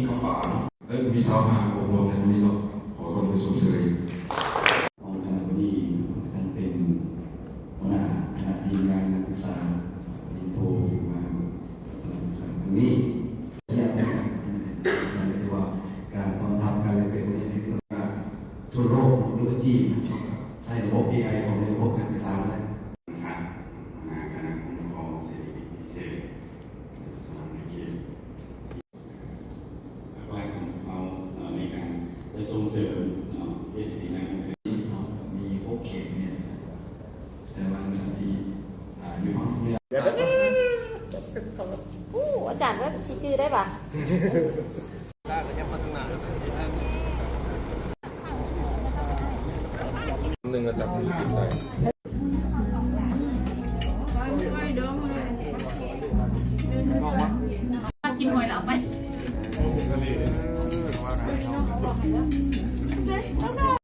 ຄຳບາງ ແລະ ມີຊາວຫ້າອົບຮົມໃນມື້ນີ້ເນາະ ຂໍຕ້ອງໄດ້ຊົມເຊີຍ. ຮອງຄະນະບໍດີ ທ່ານເປັນຫົວໜ້າຄະນະທີມງານນັກສຶກສາປະລິນໂທ ທີ່ມາທັດສະນະສຶກສາຄັ້ງນີ້ ແລະ ຖືວ່າການຕ້ອນຮັບການແລກປ່ຽນ ທົ່ວໂລກ ຫຼືວ່າຈີນ ໃຊ້ລະບົບເອໄອເຂົ້າໃນລະບົບການສຶກສານັ້ນແຫຼະ. ຄະນະຄຸ້ມຄອງເສລີພິເສດ ສະຫວັນນະເຂດ ພາກລັດຂອງເຮົາ ເອີ ໃນການຈະສົ່ງເສີມເນາະ ເຮັດໃຫ້ງານ ເນາະ ມີຫົກເຂດແມ່ນ ແຕ່ວ່າທີ່ ອ່າ ຢູ່ພາກເໜືອ ໂອ້ ອາຈານວ່າຊິຈື່ໄດ້ປະ? ໜຶ່ງລະຈັບມືກິນໃສ່ ກິນຫອຍແລ້ວເອົາໄປ.